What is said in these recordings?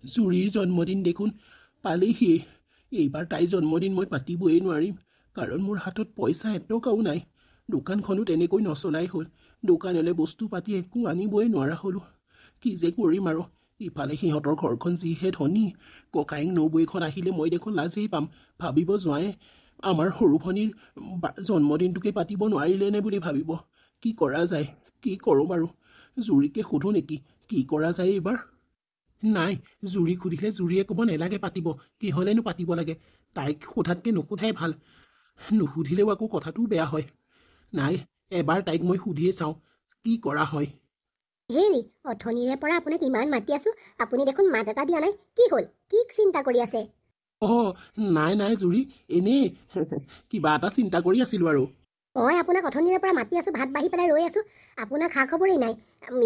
জুৰিৰ জন্মদিন দেখোন পালেহিয়েই। এইবাৰ তাইৰ জন্মদিন মই পাতিবই নোৱাৰিম, কাৰণ মোৰ হাতত পইচা এটকাও নাই। দোকানখনো তেনেকৈ নচলাই হ'ল, দোকানলৈ বস্তু পাতি একো আনিবই নোৱাৰা হ'লোঁ। কি যে কৰিম আৰু! ইফালে সিহঁতৰ ঘৰখন যিহে ধনী, ককায়েক নবৌৱেকহঁত আহিলে মই দেখোন লাজেই পাম। ভাবিব জোঁৱায়ে আমাৰ সৰু ভনীৰ জন্মদিনটোকে পাতিব নোৱাৰিলেনে বুলি ভাবিব। কি কৰা যায়, কি কৰোঁ বাৰু? জুৰিকে সোধোঁ নেকি কি কৰা যায় এইবাৰ? নাই, জুৰিক সুধিলে জুৰিয়ে ক'ব নেলাগে পাতিব, কিহলেনো পাতিব লাগে। তাইক সোধাতকৈ নুসোধাই ভাল, নুসুধিলেও আকৌ কথাটোও বেয়া হয়। নাই, এবাৰ তাইক মই সুধিয়ে চাওঁ কি কৰা হয়। হেৰি, অথনিৰে পৰা আপোনাক ইমান মাতি আছো, আপুনি দেখোন মাত এটা দিয়া নাই। কি হ'ল, কি চিন্তা কৰি আছে? অঁ, নাই নাই জুৰি, এনেই কিবা এটা চিন্তা কৰি আছিলোঁ আৰু। মই আপোনাক অথনিৰে পৰা মাতি আছোঁ, ভাত বাঢ়ি পেলাই ৰৈ আছোঁ, আপোনাৰ খা খবৰেই নাই।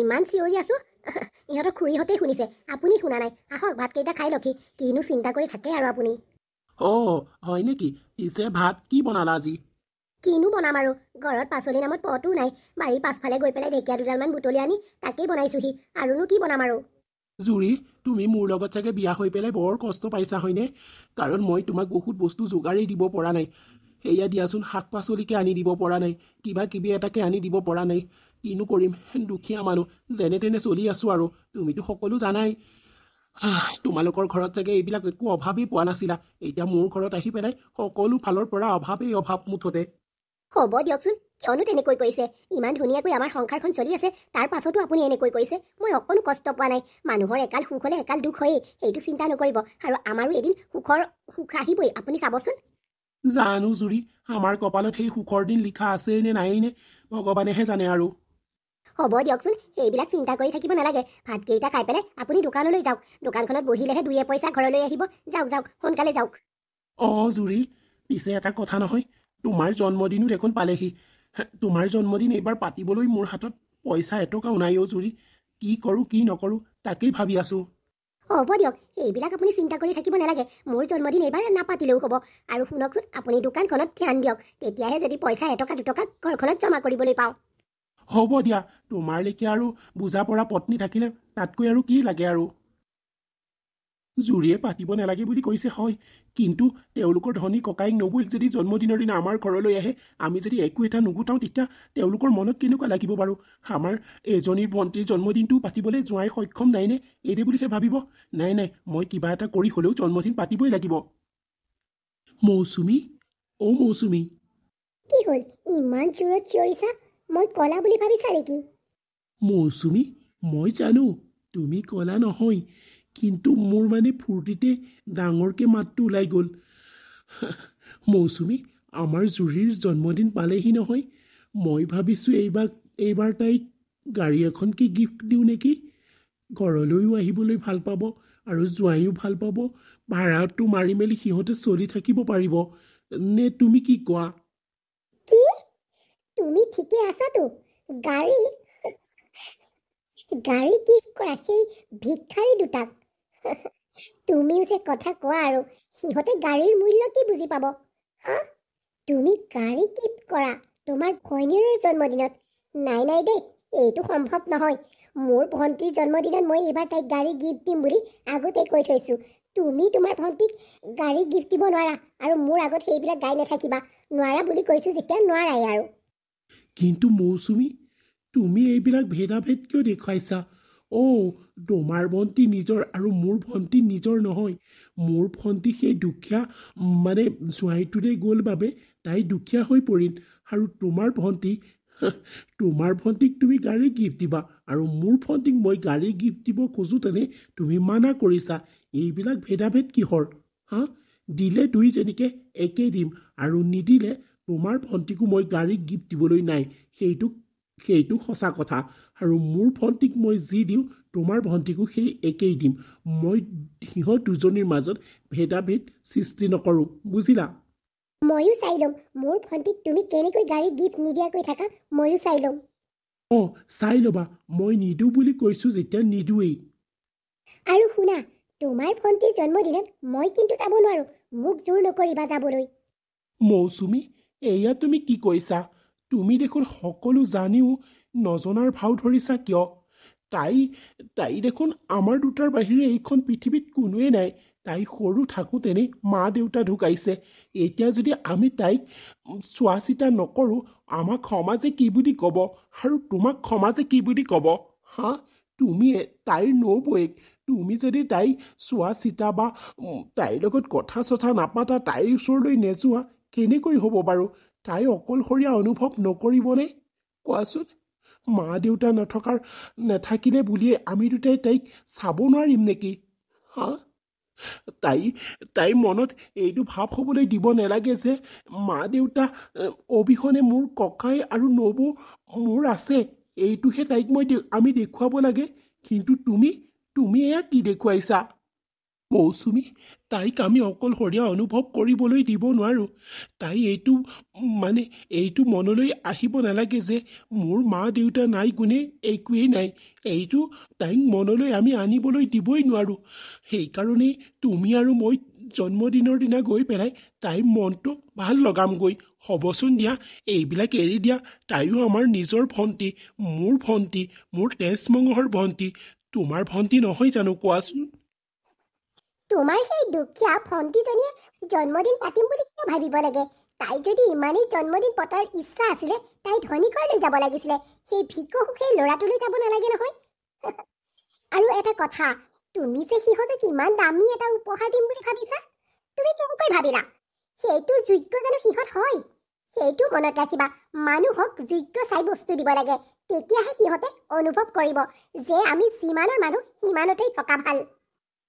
ইমান চিঞৰি আছোঁ, ইহঁতৰ খুৰীহঁতেই শুনিছে, আপুনি শুনা নাই। আহক, ভাতকেইটা খাই লওকহি। কিনো চিন্তা কৰি থাকে আৰু আপুনি। অঁ, হয় নেকি? পিছে ভাত কি বনালা আজি? কিনো বনাম আৰু, ঘৰত পাচলি নামত পতো নাই। বাৰীৰ পাছফালে গৈ পেলাই ঢেকীয়া দুডালমান বুটলি আনি তাকেই বনাইছোহি, আৰুনো কি বনাম আৰু। জুৰি, তুমি মোৰ লগত চাগে বিয়া হৈ পেলাই বৰ কষ্ট পাইছা হয়নে? কাৰণ মই তোমাক বহুত বস্তু যোগাৰেই দিব পৰা নাই। সেয়া দিয়াচোন, শাক পাচলিকে আনি দিব পৰা নাই, কিবা কিবি এটাকে আনি দিব পৰা নাই। কিনো কৰিম, দুখীয়া মানুহ, যেনে তেনে চলি আছোঁ আৰু। তুমিতো সকলো জানাই। তোমালোকৰ ঘৰত চাগে এইবিলাক একো অভাৱেই পোৱা নাছিলা, এতিয়া মোৰ ঘৰত আহি পেলাই সকলো ফালৰ পৰা অভাৱেই অভাৱ মুঠতে। হ'ব দিয়কচোন, কিয়নো তেনেকৈ কৰিছে? ইমান ধুনীয়াকৈ আমাৰ সংসাৰখন চলি আছে, তাৰ পাছতো আপুনি এনেকৈ কৰিছে। মই অকণো কষ্ট পোৱা নাই। মানুহৰ একাল সুখ হ'লে একাল দুখ হয়েই, সেইটো চিন্তা নকৰিব। আৰু আমাৰো এদিন সুখৰ সুখ আহিবই, আপুনি চাবচোন। জানো জুৰি, আমাৰ কপালত সেই সুখৰ দিন লিখা আছে নে নায়েই নে, ভগৱানেহে জানে আৰু। হ'ব দিয়কচোন, সেইবিলাক চিন্তা কৰি থাকিব নালাগে। ভাতকেইটা খাই পেলাই আপুনি দোকানলৈ যাওক, দোকানখনত বহিলেহে দুই এপইচা ঘৰলৈ আহিব। যাওক যাওক, সোনকালে যাওক। অঁ জুৰি, পিছে এটা কথা নহয়, তোমাৰ জন্মদিনো দেখোন পালেহি। তোমাৰ জন্মদিন এইবাৰ পাতিবলৈ মোৰ হাতত পইচা এটকাও নাই অ' জুৰি। কি কৰোঁ কি নকৰোঁ তাকেই ভাবি আছোঁ। হ'ব দিয়ক, সেইবিলাক আপুনি চিন্তা কৰি থাকিব নালাগে। মোৰ জন্মদিন এইবাৰ নাপাতিলেও হ'ব। আৰু শুনকচোন, আপুনি দোকানখনত ধ্যান দিয়ক, তেতিয়াহে যদি পইচা এটকা দুটকা ঘৰখনত জমা কৰিবলৈ পাওঁ। হ'ব দিয়া, তোমাৰ লেখীয়া আৰু বুজা পৰা পত্নী থাকিলে তাতকৈ আৰু কি লাগে আৰু। জুৰিয়ে পাতিব নালাগে বুলি কৈছে হয়, কিন্তু তেওঁলোকৰ ধনী ককায়েক নবৌৱেক যদি জন্মদিনৰ দিনা আমাৰ ঘৰলৈ আহে, আমি যদি একো এটা নুগুটাওঁ, তেতিয়া তেওঁলোকৰ মনত কেনেকুৱা লাগিব বাৰু? আমাৰ এজনীৰ ভণ্টিৰ জন্মদিনটোও পাতিবলৈ জোঁৱাই সক্ষম নাইনে এইদে বুলিহে ভাবিব। নাই নাই, মই কিবা এটা কৰি হ'লেও জন্মদিন পাতিবই লাগিব। মৌচুমী, অ' মৌচুমী। কি হ'ল, ইমান জোৰত চিঞৰিছা? মই কলা বুলি ভাবিছা নেকি? মৌচুমী, মই জানো তুমি কলা নহয়, কিন্তু মোৰ মানে ফূৰ্তিতে ডাঙৰকৈ মাতটো ওলাই গ'ল। মৌচুমী, আমাৰ জুৰিৰ জন্মদিন পালেহি নহয়, মই ভাবিছোঁ এইবাৰ তাইক গাড়ী এখনকে গিফ্ট দিওঁ নেকি? ঘৰলৈও আহিবলৈ ভাল পাব আৰু জোঁৱাইও ভাল পাব, ভাড়াটো মাৰি মেলি সিহঁতে চলি থাকিব পাৰিব। নে তুমি কি কোৱা? কি, তুমি ঠিকে আছাতো? গাড়ী গাড়ী গিফ্ট কৰা সেই ভিক্ষাৰী দুটাক? তুমিও যে কথা কোৱা আৰু, সিহঁতে গাড়ীৰ মূল্য কি বুজি পাব? হা, তুমি গাড়ী গিফ্ট কৰা তোমাৰ ঘৈণীয়েৰৰ জন্মদিনত? নাই নাই দেই, এইটো সম্ভৱ নহয়। মোৰ ভণ্টিৰ জন্মদিনত মই এইবাৰ তাইক গাড়ী গিফ্ট দিম বুলি আগতেই কৈ থৈছোঁ। তুমি তোমাৰ ভণ্টিক গাড়ী গিফ্ট দিব নোৱাৰা, আৰু মোৰ আগত সেইবিলাক গাই নাথাকিবা। নোৱাৰা বুলি কৈছোঁ যেতিয়া নোৱাৰাই আৰু। কিন্তু মৌচুমী, তুমি এইবিলাক ভেদাভেদ কিয় দেখুৱাইছা? অ', তোমাৰ ভণ্টি নিজৰ আৰু মোৰ ভণ্টি নিজৰ নহয়। মোৰ ভণ্টি সেই দুখীয়া মানে জোঁৱাইটোৰে গ'ল বাবে তাই দুখীয়া হৈ পৰিল, আৰু তোমাৰ ভণ্টিক তুমি গাড়ী গিফ্ট দিবা, আৰু মোৰ ভণ্টিক মই গাড়ী গিফ্ট দিব খোজোঁ তেনে তুমি মানা কৰিছা। এইবিলাক ভেদাভেদ কিহৰ? হা, দিলে দুইজনীকে একেই দিম, আৰু নিদিলে তোমাৰ ভণ্টিকো মই গাড়ী গিফ্ট দিবলৈ নাই, সেইটো সঁচা কথা। আৰু মোৰ ভণ্টিক মই যি দিওঁ তোমাৰ ভণ্টিকো সেই একেই দিম। মই সিহঁত দুজনীৰ মাজত ভেদাভেদ সৃষ্টি নকৰোঁ, বুজিলা? ময়ো চাই ল'ম মোৰ ভণ্টিক তুমি কেনেকৈ গাড়ী গিফ্ট নিদিয়াকৈ থাকা, ময়ো চাই ল'ম। অঁ, চাই ল'বা, মই নিদিওঁ বুলি কৈছোঁ যেতিয়া নিদিওঁৱেই। আৰু শুনা, তোমাৰ ভণ্টিৰ জন্মদিনত মই কিন্তু যাব নোৱাৰোঁ, মোক জোৰ নকৰিবা যাবলৈ। মৌচুমী, এয়া তুমি কি কৈছা? তুমি দেখোন সকলো জানিও নজনাৰ ভাও ধৰিছা কিয়? তাই তাই দেখোন আমাৰ দুটাৰ বাহিৰে এইখন পৃথিৱীত কোনোৱেই নাই। তাই সৰু থাকোঁতেনে মা দেউতা ঢুকাইছে। এতিয়া যদি আমি তাইক চোৱা চিতা নকৰোঁ, আমাক সমাজে কি বুলি ক'ব আৰু তোমাক সমাজে কি বুলি ক'ব? হা, তুমি তাইৰ নবৌয়েক, তুমি যদি তাইক চোৱা চিতা বা তাইৰ লগত কথা চথা নাপাতা, তাইৰ ওচৰলৈ নেযোৱা, কেনেকৈ হ'ব বাৰু? তাই অকলশৰীয়া অনুভৱ নকৰিবনে কোৱাচোন? মা দেউতা নাথাকিলে বুলিয়ে আমি দুটাই তাইক চাব নোৱাৰিম নেকি? হা, তাই তাইৰ মনত এইটো ভাৱ হ'বলৈ দিব নালাগে যে মা দেউতা অবিহনে মোৰ ককাই আৰু নবৌ মোৰ আছে। এইটোহে তাইক আমি দেখুৱাব লাগে। কিন্তু তুমি তুমি এয়া কি দেখুৱাইছা মৌচুমী? তাইক আমি অকলশৰীয়া অনুভৱ কৰিবলৈ দিব নোৱাৰোঁ। তাই এইটো মানে এইটো মনলৈ আহিব নালাগে যে মোৰ মা দেউতা নাই গুণে একোৱেই নাই। এইটো তাইক মনলৈ আমি আনিবলৈ দিবই নোৱাৰোঁ। সেইকাৰণেই তুমি আৰু মই জন্মদিনৰ দিনা গৈ পেলাই তাইৰ মনটো ভাল লগামগৈ। হ'বচোন দিয়া, এইবিলাক এৰি দিয়া। তাইও আমাৰ নিজৰ ভণ্টি, মোৰ ভণ্টি, মোৰ তেজ মঙহৰ ভণ্টি, তোমাৰ ভণ্টি নহয় জানো কোৱাচোন? তোমাৰ সেই দুখীয়া ভণ্টিজনীয়ে জন্মদিন পাতিম বুলি কিয় ভাবিব লাগে? তাই যদি ইমানেই জন্মদিন পতাৰ ইচ্ছা আছিলে, তাই ধনী ঘৰলৈ যাব লাগিছিলে, সেই ভিকহু সেই ল'ৰাটোলৈ যাব নালাগে নহয়। আৰু এটা কথা, তুমি যে সিহঁতক ইমান দামী এটা উপহাৰ দিম বুলি ভাবিছা, তুমি কেনেকৈ ভাবিলা? সেইটো যোগ্য জানো সিহঁত হয়? সেইটো মনত ৰাখিবা, মানুহক যোগ্য চাই বস্তু দিব লাগে, তেতিয়াহে সিহঁতে অনুভৱ কৰিব যে আমি যিমানৰ মানুহ সিমানতেই থকা ভাল।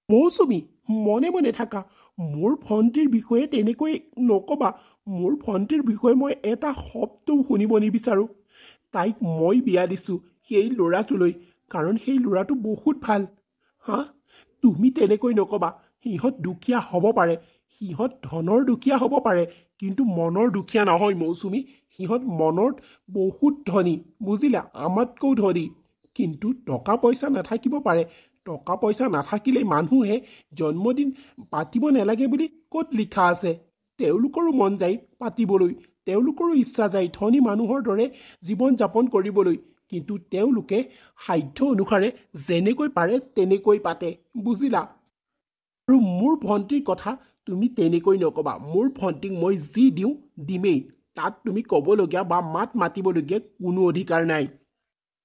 মৌচুমী, মনে মনে থাকা। মোৰ ভণ্টিৰ বিষয়ে তেনেকৈ নক'বা। মোৰ ভণ্টিৰ বিষয়ে মই এটা শব্দও শুনিব নিবিচাৰোঁ। তাইক মই বিয়া দিছোঁ সেই ল'ৰাটোলৈ, কাৰণ সেই ল'ৰাটো বহুত ভাল। হা, তুমি তেনেকৈ নক'বা। সিহঁত দুখীয়া হ'ব পাৰে, সিহঁত ধনৰ দুখীয়া হ'ব পাৰে, কিন্তু মনৰ দুখীয়া নহয় মৌচুমী। সিহঁত মনত বহুত ধনী, বুজিলা? আমাতকৈও ধনী। কিন্তু টকা পইচা নাথাকিব পাৰে। টকা পইচা নাথাকিলে মানুহে জন্মদিন পাতিব নালাগে বুলি ক'ত লিখা আছে? তেওঁলোকৰো মন যায় পাতিবলৈ, তেওঁলোকৰো ইচ্ছা যায় ধনী মানুহৰ দৰে জীৱন যাপন কৰিবলৈ, কিন্তু তেওঁলোকে সাধ্য অনুসাৰে যেনেকৈ পাৰে তেনেকৈ পাতে, বুজিলা? আৰু মোৰ ভণ্টিৰ কথা তুমি তেনেকৈ নক'বা। মোৰ ভণ্টিক মই যি দিওঁ দিমেই, তাত তুমি ক'বলগীয়া বা মাত মাতিবলগীয়া কোনো অধিকাৰ নাই।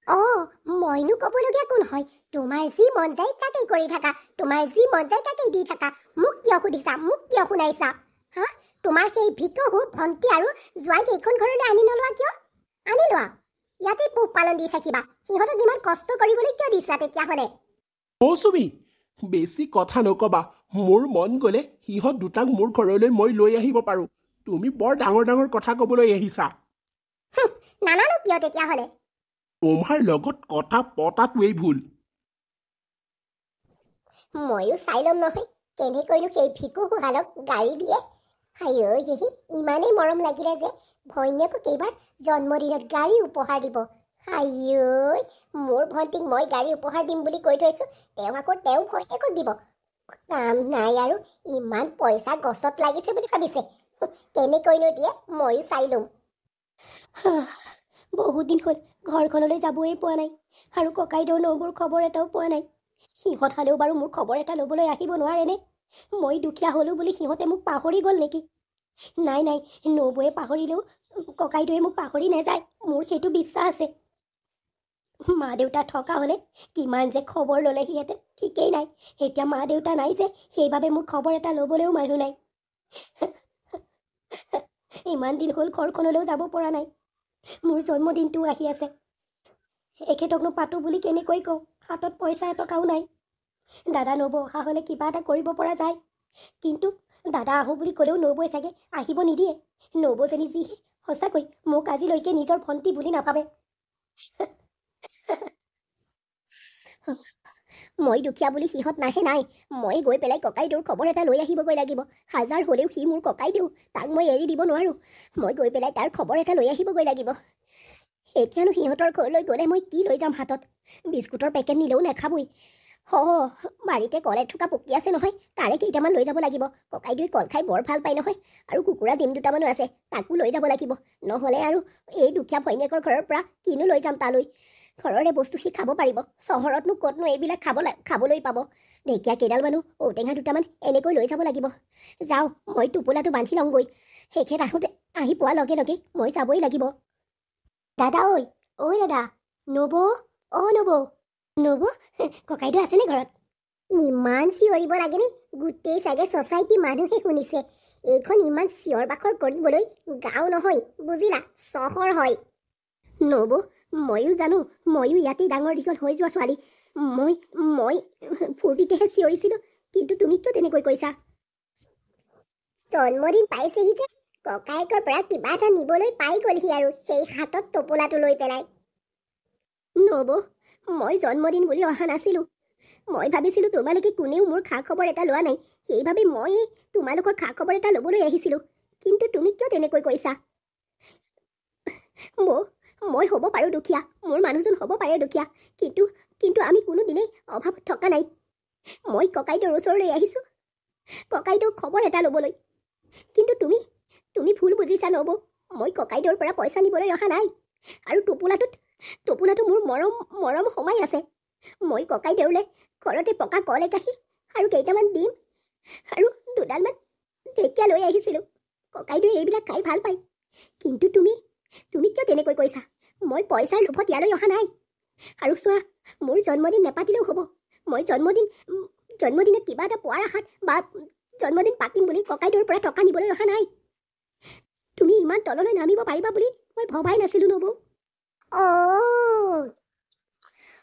অ', মইনো ক'বলগীয়া কোন হয়? তোমাৰ যি মন যায় তাকেই কৰি থাকা, তোমাৰ যি মন যায় তাকেই দি থাকা। মোক কিয় সুধিছা? মোক কিয় শুনাইছা? হা, তোমাৰ সেই ভিকহু ভণ্টি আৰু জোঁৱাইক এইখন ঘৰলৈ আনি নলোৱা কিয়? আনি লোৱা, ইয়াতে পোহপালন দি থাকিবা। সিহঁতক ইমান কষ্ট কৰিবলৈ কিয় দিছা তেতিয়াহ'লে? মৌচুমী, বেছি কথা নক'বা। মোৰ মন গ'লে সিহঁত দুটাক মোৰ ঘৰলৈ মই লৈ আহিব পাৰোঁ। তুমি বৰ ডাঙৰ ডাঙৰ কথা ক'বলৈ আহিছা। নানানো কিয় তেতিয়াহ'লে? তোমাৰ লগত কথা পতাটোৱেই ভুল। ময়ো চাই ল'ম নহয় কেনেকৈনো সেই ভিকহুহালক গাড়ী দিয়ে। আঐ দেহি, ইমানেই মৰম লাগিলে যে ভৈনীয়েকক এইবাৰ জন্মদিনত গাড়ী উপহাৰ দিব। আঐ, মোৰ ভণ্টিক মই গাড়ী উপহাৰ দিম বুলি কৈ থৈছোঁ, তেওঁ আকৌ তেওঁ ভৈনীয়েকক দিব। কাম নাই আৰু, ইমান পইচা গছত লাগিছে বুলি ভাবিছে। কেনেকৈনো দিয়ে ময়ো চাই ল'ম। বহুত দিন হ'ল ঘৰখনলৈ যাবই পোৱা নাই, আৰু ককাইদেউ নবৌৰ খবৰ এটাও পোৱা নাই। সিহঁত হ'লেও বাৰু মোৰ খবৰ এটা ল'বলৈ আহিব নোৱাৰেনে? মই দুখীয়া হ'লোঁ বুলি সিহঁতে মোক পাহৰি গ'ল নেকি? নাই নাই, নবৌয়ে পাহৰিলেও ককাইদেৱে মোক পাহৰি নাযায়, মোৰ সেইটো বিশ্বাস আছে। মা দেউতা থকা হ'লে কিমান যে খবৰ ল'লেহিহেঁতেন ঠিকেই নাই। এতিয়া মা দেউতা নাই যে, সেইবাবে মোৰ খবৰ এটা ল'বলৈও মানুহ নাই। ইমান দিন হ'ল ঘৰখনলৈও যাব পৰা নাই। মোৰ জন্মদিনটোও আহি আছে, এখেতকনো পাতোঁ বুলি কেনেকৈ কওঁ? হাতত পইচা এটকাও নাই। দাদা নবৌ অহা হ'লে কিবা এটা কৰিব পৰা যায়, কিন্তু দাদা আহোঁ বুলি ক'লেও নবৌৱে চাগে আহিব নিদিয়ে। নবৌজনী যিহে, সঁচাকৈ মোক আজিলৈকে নিজৰ ভণ্টি বুলি নাভাবে। মই দুখীয়া বুলি সিহঁত নাহে নাই। মই গৈ পেলাই ককাইদেউৰ খবৰ এটা লৈ আহিবগৈ লাগিব। হাজাৰ হ'লেও সি মোৰ ককাইদেউ, তাক মই এৰি দিব নোৱাৰোঁ। মই গৈ পেলাই তাৰ খবৰ এটা লৈ আহিবগৈ লাগিব। এতিয়ানো সিহঁতৰ ঘৰলৈ গ'লে মই কি লৈ যাম হাতত? বিস্কুটৰ পেকেট নিলেও নাখাবই। বাৰীতে কল এথোকা পকি আছে নহয়, তাৰে কেইটামান লৈ যাব লাগিব। ককাইদেউৱে কল খাই বৰ ভাল পায় নহয়। আৰু কুকুৰা ডিম দুটামানো আছে, তাকো লৈ যাব লাগিব। নহ'লে আৰু এই দুখীয়া ভৈনীয়েকৰ ঘৰৰ পৰা কিনো লৈ যাম তালৈ। ঘৰৰে বস্তু সি খাব পাৰিব। চহৰতনো ক'তনো এইবিলাক খাবলৈ পাব। ঢেকীয়া কেইডালমানো, ঔটেঙা দুটামান এনেকৈ লৈ যাব লাগিব। যাওঁ, মই টোপোলাটো বান্ধি লওঁগৈ। সেইখেত আহোঁতে আহি পোৱাৰ লগে লগে মই যাবই লাগিব। দাদা ঐ, ঐ দাদা, নবৌ, অ' নবৌ, নবৌ, ককাইদেউ আছেনে ঘৰত? ইমান চিঞৰিব লাগেনে? গোটেই চাগে ছ'চাইটি মানুহে শুনিছে। এইখন ইমান চিঞৰ বাখৰ কৰিবলৈ গাঁও নহয় বুজিলা, চহৰ হয়। নবৌ, ময়ো জানো, ময়ো ইয়াতেই ডাঙৰ দীঘল হৈ যোৱা ছোৱালী। মই মই ফূৰ্তিতেহে চিঞৰিছিলোঁ, কিন্তু তুমি কিয় তেনেকৈ কৈছা? জন্মদিন পাইছেহি যে, ককায়েকৰ পৰা কিবা এটা নিবলৈ পাই গ'লহি আৰু সেই হাতত টোপোলাটো লৈ পেলাই। নবৌ, মই জন্মদিন বুলি অহা নাছিলোঁ। মই ভাবিছিলোঁ তোমালোকে কোনেও মোৰ খা খবৰ এটা লোৱা নাই, সেইবাবে মই তোমালোকৰ খা খবৰ এটা ল'বলৈ আহিছিলোঁ। কিন্তু তুমি কিয় তেনেকৈ কৈছা? বৌ, মই হ'ব পাৰোঁ দুখীয়া, মোৰ মানুহজন হ'ব পাৰে দুখীয়া, কিন্তু কিন্তু আমি কোনোদিনেই অভাৱত থকা নাই। মই ককাইদেউৰ ওচৰলৈ আহিছোঁ ককাইদেউৰ খবৰ এটা ল'বলৈ। কিন্তু তুমি তুমি ভুল বুজিছা নবৌ, মই ককাইদেউৰ পৰা পইচা নিবলৈ অহা নাই। আৰু টোপোলাটো মোৰ মৰম মৰম সোমাই আছে। মই ককাইদেউলৈ ঘৰতে পকা কল একাশী আৰু কেইটামান ডিম আৰু দুডালমান ঢেকীয়া লৈ আহিছিলোঁ। ককাইদেৱে এইবিলাক খাই ভাল পায়। কিন্তু তুমি তুমি কিয় তেনেকৈ কৈছা? মই পইচাৰ লোভত ইয়ালৈ অহা নাই। আৰু চোৱা, মোৰ জন্মদিন নেপাতিলেও হ'ব। মই জন্মদিনত কিবা এটা পোৱাৰ আশাত বা জন্মদিন পাতিম বুলি ককাইদেউৰ পৰা টকা নিবলৈ অহা নাই। তুমি ইমান তললৈ নামিব পাৰিবা বুলি মই ভবাই নাছিলোঁ নবৌ। অ',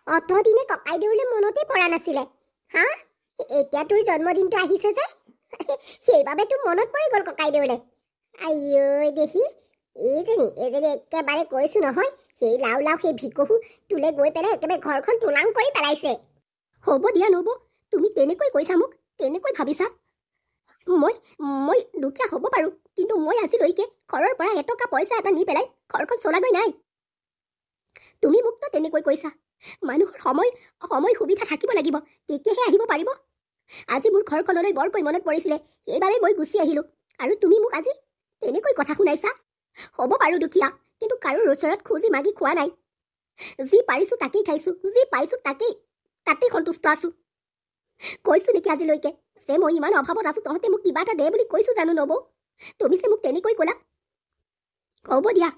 অতদিনে ককাইদেউলৈ মনতে পৰা নাছিলে। হা, এতিয়া তোৰ জন্মদিনটো আহিছে যে, সেইবাবে তোৰ মনত পৰি গ'ল ককাইদেউলৈ। আইঐ দেহি, এইজনী এইজনী একেবাৰে কৈছোঁ নহয়, সেই লাও লাও সেই ভিকহু তোলে গৈ পেলাই একেবাৰে ঘৰখন তোলাং কৰি পেলাইছে। হ'ব দিয়া নবৌ, তুমি তেনেকৈ কৈছা মোক, তেনেকৈ ভাবিছা। মই মই দুখীয়া হ'ব পাৰোঁ, কিন্তু মই আজিলৈকে ঘৰৰ পৰা এটকা পইচা এটা নি পেলাই ঘৰখন চলাগৈ নাই। তুমি মোকতো তেনেকৈ কৈছা। মানুহৰ সময় সময় সুবিধা থাকিব লাগিব, তেতিয়াহে আহিব পাৰিব। আজি মোৰ ঘৰখনলৈ বৰকৈ মনত পৰিছিলে, সেইবাবে মই গুচি আহিলোঁ। আৰু তুমি মোক আজি তেনেকৈ কথা শুনাইছা। হ'ব পাৰোঁ দুখীয়া, কিন্তু কাৰোৰ ওচৰত খুজি মাগি খোৱা নাই। যি পাৰিছোঁ তাকেই খাইছোঁ, যি পাইছোঁ তাকেই তাতেই সন্তুষ্ট আছোঁ। কৈছোঁ নেকি আজিলৈকে যে মই ইমান অভাৱত আছোঁ, তহঁতে মোক কিবা এটা দে বুলি কৈছোঁ জানো নবৌ? তুমি যে মোক তেনেকৈ ক'লা। হ'ব দিয়া,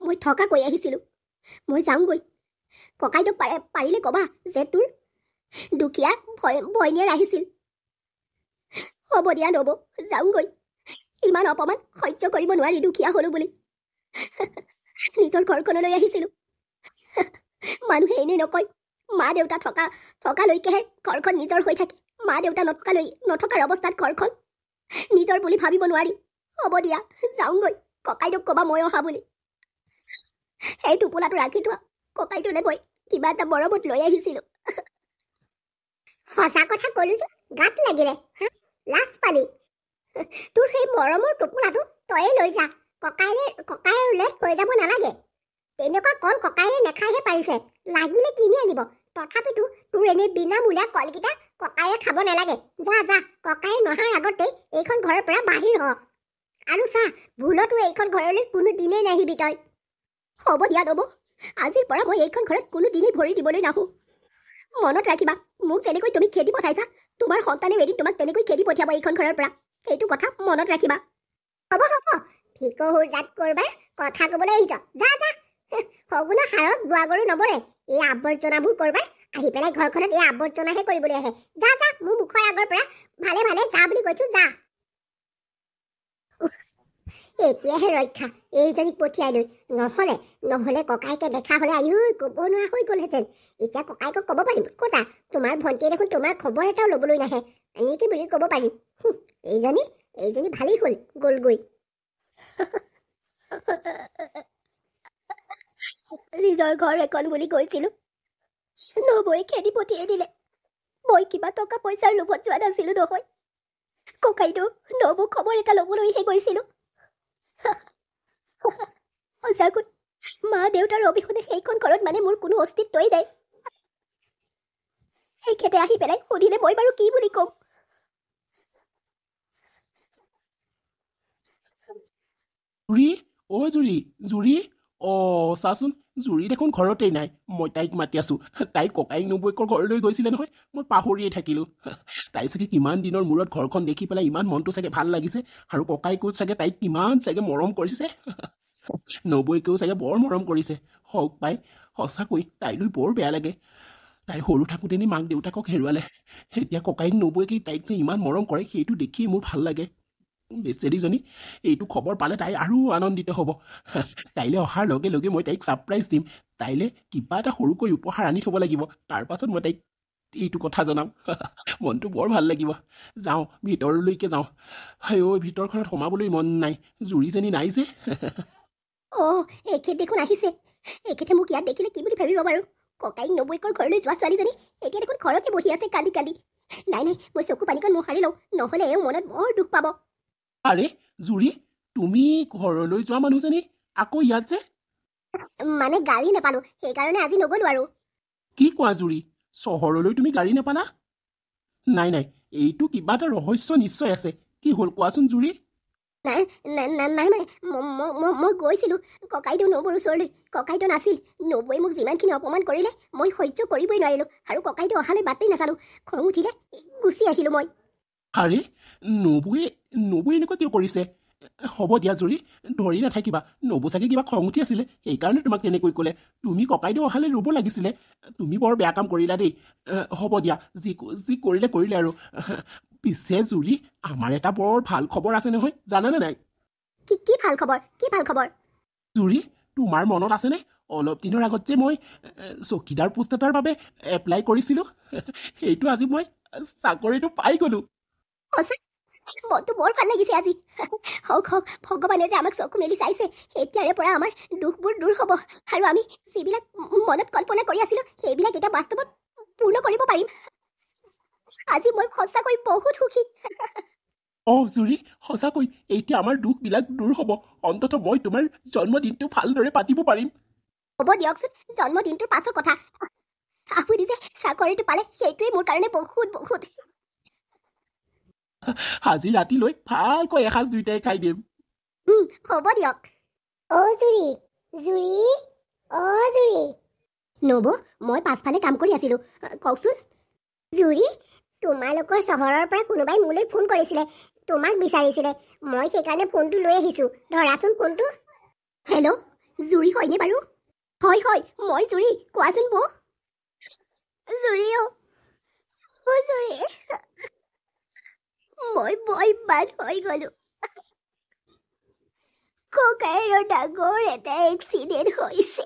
মই থকাকৈ আহিছিলোঁ, মই যাওঁগৈ। ককাইদেউক পাৰিলে ক'বা যে তোৰ দুখীয়া ভৈনীয়েৰ আহিছিল। হ'ব দিয়া নবৌ, যাওঁগৈ। ইমান অপমান সহ্য কৰিব নোৱাৰি দুখীয়া হ'লো বুলি। নিজৰ ঘৰখনলৈ আহিছিলোঁ। মানুহে এনেই নকয়, মা দেউতা থকালৈকেহে ঘৰখন নিজৰ হৈ থাকে। মা দেউতা নথকাৰ অৱস্থাত ঘৰখন নিজৰ বুলি ভাবিব নোৱাৰি। হ'ব দিয়া, যাওঁগৈ। ককাইদেউক ক'বা মই অহা বুলি। সেই টোপোলাটো ৰাখি থোৱা, ককাইদেউলৈ মই কিবা এটা মৰমত লৈ আহিছিলোঁ। সঁচা কথা ক'লো যে গাত লাগিলে, হা, লাজ পালি। তোৰ সেই মৰমৰ টোপোলাটো তয়ে লৈ যা, ককাইলৈ থৈ যাব নালাগে। তেনেকুৱা কল ককায়ে নেখাইহে পাৰিছে, লাগিলে কিনি আনিব। তথাপিতো তোৰ এনেই বিনামূলীয়া কলকেইটা ককায়ে খাব নালাগে। যা যা, ককায়ে নহাৰ আগতেই এইখন ঘৰৰ পৰা বাহিৰ হ। আৰু চা, ভুলতো এইখন ঘৰলৈ কোনো দিনেই নাহিবি তই। হ'ব দিয়া নবৌ, আজিৰ পৰা মই এইখন ঘৰত কোনো দিনেই ভৰি দিবলৈ নাহোঁ। মনত ৰাখিবা, মোক যেনেকৈ তুমি খেদি পঠাইছা, তোমাৰ সন্তানেও এদিন তোমাক তেনেকৈ খেদি পঠিয়াব এইখন ঘৰৰ পৰা। সেইটো কথা মনত ৰাখিবা। হ'ব হ'ব, ভিকহুৰ জাত কৰবাৰ কথা ক'বলৈ আহিছ। যা যা, শগুনৰ হাৰত বোৱা গৰু নমৰে। এই আৱৰ্জনাবোৰ কৰবাৰ আহি পেলাই ঘৰখনত এই আৱৰ্জনাহে কৰিবলৈ আহে। যা যা, মোৰ মুখৰ আগৰ পৰা ভালে ভালে যা বুলি কৈছো, যা। এতিয়াহে ৰক্ষা এইজনীক পঠিয়াই লৈ, নহ'লে ককায়েকে দেখা হ'লে আয়ৈ ক'ব নোৱাৰা হৈ গ'লহেঁতেন। এতিয়া ককায়েকক ক'ব পাৰিম, ক'তা তোমাৰ ভণ্টিয়ে দেখোন তোমাৰ খবৰ এটাও ল'বলৈ নাহে, এনেকৈ বুলি ক'ব পাৰিম। এইজনী এইজনী ভালেই হ'ল গ'লগৈ। নিজৰ ঘৰ এখন বুলি কৈছিলোঁ, নবৌয়ে খেদি পঠিয়াই দিলে। মই কিবা টকা পইচাৰ লোভত যোৱা নাছিলোঁ নহয়, ককাইদেউ নবৌ খবৰ এটা ল'বলৈহে গৈছিলোঁ। সঁচাকৈ মা দেউতাৰ অবিহনে সেইখন ঘৰত মানে মোৰ কোনো অস্তিত্বই নাই। সেইখেতে আহি পেলাই সুধিলে মই বাৰু কি বুলি ক'ম? জুৰি, অ জুৰি, জুৰি, অঁ, চাচোন, জুৰি দেখোন ঘৰতেই নাই। মই তাইক মাতি আছোঁ। তাই ককায়েক নবৌয়েকৰ ঘৰলৈ গৈছিলে নহয়, মই পাহৰিয়ে থাকিলোঁ। তাই চাগে কিমান দিনৰ মূৰত ঘৰখন দেখি পেলাই ইমান মনটো চাগে ভাল লাগিছে, আৰু ককায়েকেও চাগে তাইক কিমান চাগে মৰম কৰিছে, নবৌয়েকেও চাগে বৰ মৰম কৰিছে। হওক পাই, সঁচাকৈ তাইলৈ বৰ বেয়া লাগে। তাই সৰু থাকোঁতেনে মাক দেউতাকক হেৰুৱালে, এতিয়া ককায়েক নবৌয়েকে তাইক যে ইমান মৰম কৰে সেইটো দেখিয়ে মোৰ ভাল লাগে। বেচেৰীজনী এইটো খবৰ পালে তাই আৰু আনন্দিত হ'ব। তাইলৈ অহাৰ লগে লগে মই তাইক ছাৰপ্ৰাইজ দিম। তাইলৈ কিবা এটা সৰুকৈ উপহাৰ আনি থ'ব লাগিব, তাৰ পাছত মই তাইক এইটো কথা জনাম। মনটো বৰ ভাল লাগিব। যাওঁ, ভিতৰলৈকে যাওঁ। ঐ, ভিতৰখনত সোমাবলৈ মন নাই, জুৰিজনী নাই যে। অঁ, এখেত দেখোন আহিছে। এখেতে মোক ইয়াত দেখিলে কি বুলি ভাবিব বাৰু? ককাইক নবৌয়েকৰ ঘৰলৈ যোৱা ছোৱালীজনী এতিয়া দেখোন ঘৰতে বহি আছে কান্দি কান্দি। নাই নাই, মই চকু পানীকণ মোহাৰি লওঁ, নহ'লে এওঁ মনত বৰ দুখ পাব। আৰে জুৰি, তুমি ঘৰলৈ যোৱা মানুহজনী আকৌ ইয়াত যে? মানে গাড়ী নাপালো, সেইকাৰণে আজি নগ'লো আৰু। কি কোৱা জুৰি, চহৰলৈ তুমি গাড়ী নাপালা? নাই নাই, এইটো কিবা এটা ৰহস্য নিশ্চয় আছে। কি হ'ল কোৱাচোন জুৰি? নাই নাই, মানে মই গৈছিলোঁ ককাইদেউ নবৌৰ ওচৰলৈ, ককাইদেউ নাছিল। নবৌয়ে মোক যিমানখিনি অপমান কৰিলে মই সহ্য কৰিবই নোৱাৰিলোঁ, আৰু ককাইদেউ অহালৈ বাটেই নাচালোঁ। খং উঠিলে গুচি আহিলোঁ মই। আৰে নবৌয়ে এনেকুৱা কিয় কৰিছে? হ'ব দিয়া জুৰি, ধৰি নাথাকিবা। নবৌ চাগে কিবা খং উঠি আছিলে, সেইকাৰণে তোমাক তেনেকৈ ক'লে। তুমি ককাইদেউ অহালৈ ৰ'ব লাগিছিলে, তুমি বৰ বেয়া কাম কৰিলা দেই। হ'ব দিয়া, যি যি কৰিলে কৰিলে আৰু। পিছে জুৰি, আমাৰ এটা বৰ ভাল খবৰ আছে নহয়, জানানে নাই? কি কি ভাল খবৰ? কি ভাল খবৰ জুৰি? তোমাৰ মনত আছেনে অলপ দিনৰ আগত যে মই চকীদাৰ পোষ্ট এটাৰ বাবে এপ্লাই কৰিছিলোঁ, সেইটো আজি মই চাকৰিটো পাই গ'লোঁ। মনটো বৰ ভাল লাগিছে আজি। হওক হওক, ভগৱানে যে আমাক চকু মেলি চাইছে। এতিয়াৰে পৰা আমাৰ দুখবোৰ দূৰ হ'ব, আৰু আমি যিবিলাক মনত কল্পনা কৰি আছিলোঁ সেইবিলাক এতিয়া বাস্তৱত পূৰ্ণ কৰিব পাৰিম। আজি মই সঁচাকৈ বহুত সুখী। অঁ জুৰি, সঁচাকৈ এতিয়া আমাৰ দুখবিলাক দূৰ হ'ব। অন্ততঃ মই তোমাৰ জন্মদিনটো ভালদৰে পাতিব পাৰিম। হ'ব দিয়কচোন, জন্মদিনটোৰ পাছৰ কথা। আপুনি যে চাকৰিটো পালে সেইটোৱে মোৰ কাৰণে বহুত বহুত। আজি ৰাতিলৈ ভালকৈ এসাঁজ দুইটাই খাই দিম। হ'ব দিয়ক। অ' জুৰি, জুৰি, অ' জুৰি। নবৌ, মই পাছফালে কাম কৰি আছিলোঁ, কওকচোন। জুৰি, তোমালোকৰ চহৰৰ পৰা কোনোবাই মোলৈ ফোন কৰিছিলে, তোমাক বিচাৰিছিলে। মই সেইকাৰণে ফোনটো লৈ আহিছোঁ, ধৰাচোন ফোনটো। হেল্ল', জুৰি হয়নে বাৰু? হয় হয়, মই জুৰি, কোৱাচোন বৌ। জুৰি, অ' জুৰি, মই বৰবাদ হৈ গ'লো। ককায়েৰৰ ডাঙৰ এটা এক্সিডেণ্ট হৈছে।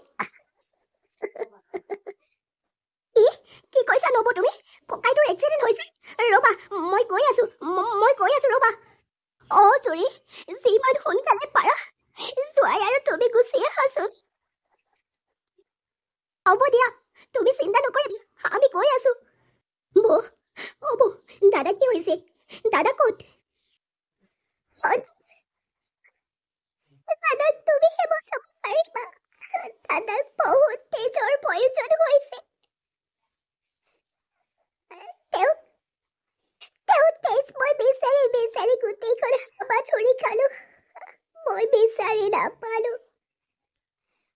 কি কৈছা নবৌ তুমি? ককাইটোৰ এক্সিডেণ্ট হৈছে? ৰ'বা, মই গৈ আছো, মই গৈ আছো, ৰ'বা। অ' জুৰি, যিমান সোনকালে পাৰা যোৱাই আৰু তুমি গুচি আহাচোন। হ'ব দিয়া, তুমি চিন্তা নকৰিবা, আমি গৈ আছো। বৌ, অ' বৌ, দাদা কি হৈছে? দাদা ক'ত? দাদাক তুমিহে বচাব পাৰিবা। দাদাক বহুত তেজৰ প্ৰয়োজন হৈছে। তেওঁ তেজ মই বিচাৰি বিচাৰি গোটেইখন হাবাথুৰি খালো, মই বিচাৰি নাপালো।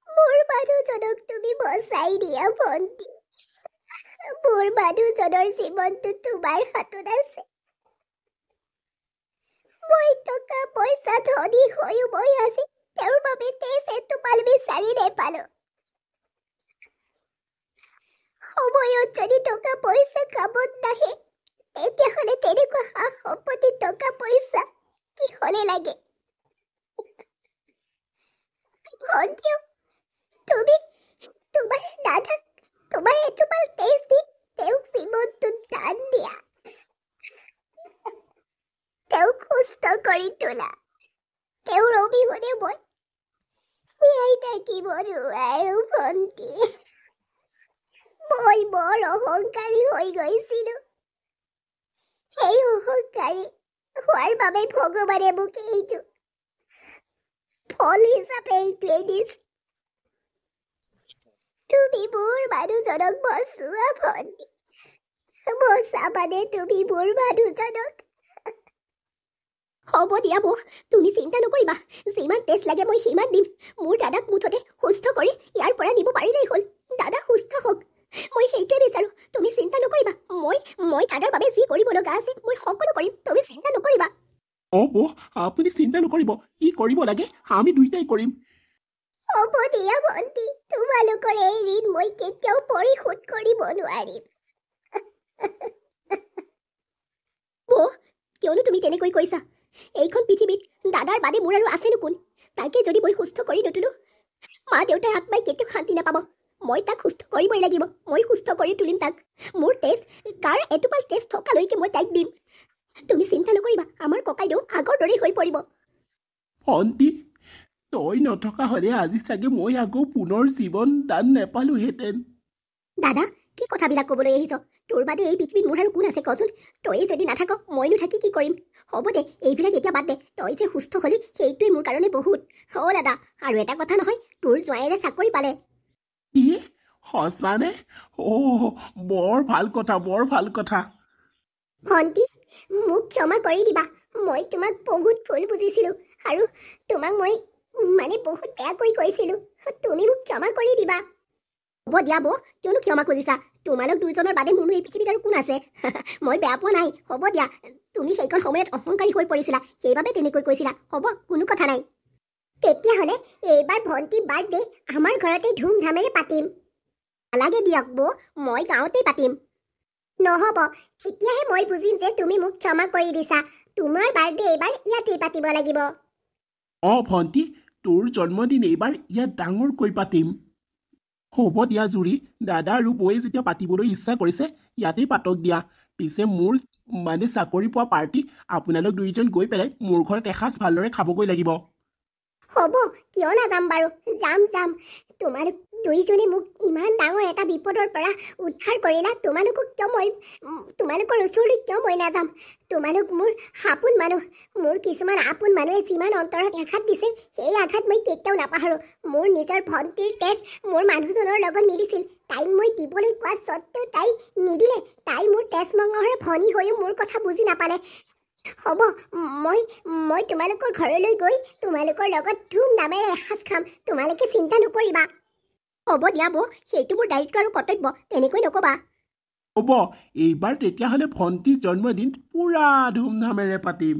মোৰ মানুহজনক তুমি বচাই দিয়া ভণ্টি। মোৰ মানুহজনৰ জীৱনটো তোমাৰ হাতত আছে। মই টকা পইচা ধনী হৈও মই আজি তেওঁৰ বাবে তেজ এটোপাল বিচাৰি নেপালো। সময়ত যদি টকা পইচা কামত নাহে, তেতিয়াহ'লে তেনেকুৱা সা সম্পত্তি টকা পইচা কিহলে লাগে? ভণ্টিও, তুমি তোমাৰ দাদাক তোমাৰ এটোপাল তেজ দি তেওঁক জীৱনটো দান দিয়া, তেওঁক সুস্থ কৰি তোলা। তেওঁৰ অবিহনে মই জীয়াই থাকিব নোৱাৰো ভণ্টি। মই বৰ অহংকাৰী হৈ গৈছিলো। সেই অহংকাৰী হোৱাৰ বাবে ভগৱানে মোক এইটো ফল হিচাপে এইটোৱে দিছে। তুমি মোৰ মানুহজনক বচোৱা ভণ্টি, বচাবানে তুমি মোৰ মানুহজনক? হ'ব দিয়া বৌ, তুমি চিন্তা নকৰিবা, যিমান তেজ লাগে মই সিমান দিম। মোৰ দাদাক মুঠতে সুস্থ কৰি ইয়াৰ পৰা নিব পাৰিলেই হ'ল। দাদা সুস্থ হওক, মই সেইটোৱে বিচাৰোঁ। তুমি চিন্তা নকৰিবা, মই মই দাদাৰ বাবে যি কৰিব লগা আছে মই সকলো কৰিম, তুমি চিন্তা নকৰিবা। অঁ বৌ, আপুনি চিন্তা নকৰিব, কি কৰিব লাগে আমি দুইটাই কৰিম। হ'ব দিয়া ভণ্টি, তোমালোকৰ এই ঋণ মই কেতিয়াও পৰিশোধ কৰিব নোৱাৰিম। বৌ, কিয়নো তুমি তেনেকৈ কৈছা? এইখন পৃথিৱীত দাদাৰ বাদে মোৰ আৰু আছেনো কোন? তাকে যদি মই সুস্থ কৰি নুতোলো, মা দেউতাৰ আত্মাই কেতিয়াও শান্তি নাপাব। মই তাক সুস্থ কৰিবই লাগিব, মই সুস্থ কৰি তুলিম তাক। মোৰ তেজ, গাৰ এটোপাল তেজ থকালৈকে মই তাইক দিম। তুমি চিন্তা নকৰিবা, আমাৰ ককাইদেউ আগৰ দৰেই হৈ পৰিব। ভণ্টি, তই নথকা হ'লে আজি চাগে মই আকৌ পুনৰ জীৱন দান নেপালোহেঁতেন। দাদা, কি কথাবিলাক ক'বলৈ আহিছ? তোৰ বাদে এই পৃথিৱীত মোৰ আৰু কোন আছে কচোন? তয়ে যদি নাথাক, মইনো থাকি কি কৰিম? হ'ব দে, এইবিলাক এতিয়া বাদ দে। তই যে সুস্থ হ'লি সেইটোৱে মোৰ কাৰণে বহুত। অ' দাদা, আৰু এটা কথা নহয়, তোৰ জোঁৱায়েৰে চাকৰি পালে। কি, সঁচানে? অ' বৰ ভাল কথা, বৰ ভাল কথা। ভণ্টি, মোক ক্ষমা কৰি দিবা, মই তোমাক বহুত ভুল বুজিছিলোঁ আৰু তোমাক মই মানে বহুত বেয়াকৈ কৈছিলোঁ। তুমি মোক ক্ষমা কৰি দিবা। হ'ব দিয়া বৌ, কিয়নো ক্ষমা খুজিছা? তোমালোক দুইজনৰ বাদে মোৰনো এই পৃথিৱীত আৰু কোন আছে? মই বেয়া পোৱা নাই। হ'ব দিয়া, তুমি সেইকণ সময়ত অহংকাৰী হৈ পৰিছিলা, সেইবাবে তেনেকৈ কৈছিলা। হ'ব, কোনো কথা নাই। তেতিয়াহ'লে এইবাৰ ভণ্টিৰ বাৰ্থডে আমাৰ ঘৰতে ধুমধামেৰে পাতিম। নালাগে দিয়ক বৌ, মই গাঁৱতেই পাতিম। নহ'ব, তেতিয়াহে মই বুজিম যে তুমি মোক ক্ষমা কৰি দিছা। তোমাৰ বাৰ্থডে এইবাৰ ইয়াতেই পাতিব লাগিব। অঁ ভণ্টি, তোৰ জন্মদিন এইবাৰ ইয়াত ডাঙৰকৈ পাতিম। হ'ব দিয়া জুৰি, দাদা আৰু বৌয়ে যেতিয়া পাতিবলৈ ইচ্ছা কৰিছে ইয়াতেই পাতক দিয়া। পিছে মোৰ মানে চাকৰি পোৱা পাৰ্টি আপোনালোক দুয়োজন গৈ পেলাই মোৰ ঘৰত এসাঁজ ভালদৰে খাবগৈ লাগিব। হ'ব, কিয় নাযাম বাৰু, যাম যাম। তোমালোক দুইজনে মোক ইমান ডাঙৰ এটা বিপদৰ পৰা উদ্ধাৰ কৰিলা, তোমালোকক কিয় মই তোমালোকৰ ওচৰলৈ কিয় মই নাযাম? তোমালোক মোৰ আপোন মানুহ। মোৰ কিছুমান আপোন মানুহে যিমান অন্তৰত আঘাত দিছে, সেই আঘাত মই কেতিয়াও নাপাহৰোঁ। মোৰ নিজৰ ভণ্টিৰ তেজ মোৰ মানুহজনৰ লগত মিলিছিল, তাইক মই দিবলৈ কোৱা স্বত্তেও তাই নিদিলে। তাই মোৰ তেজ মঙহৰ ভনী হৈও মোৰ কথা বুজি নাপালে। হ'ব, মই মই তোমালোকৰ ঘৰলৈ গৈ তোমালোকৰ লগত ধুমধামেৰে এসাঁজ খাম, তোমালোকে চিন্তা নকৰিবা। হ'ব দিয়া বৌ, সেইটো মোৰ দায়িত্ব আৰু কৰ্তব্য, তেনেকৈ নক'বা। হ'ব, এইবাৰ তেতিয়াহ'লে ভণ্টিৰ জন্মদিন পূৰা ধুমধামেৰে পাতিম।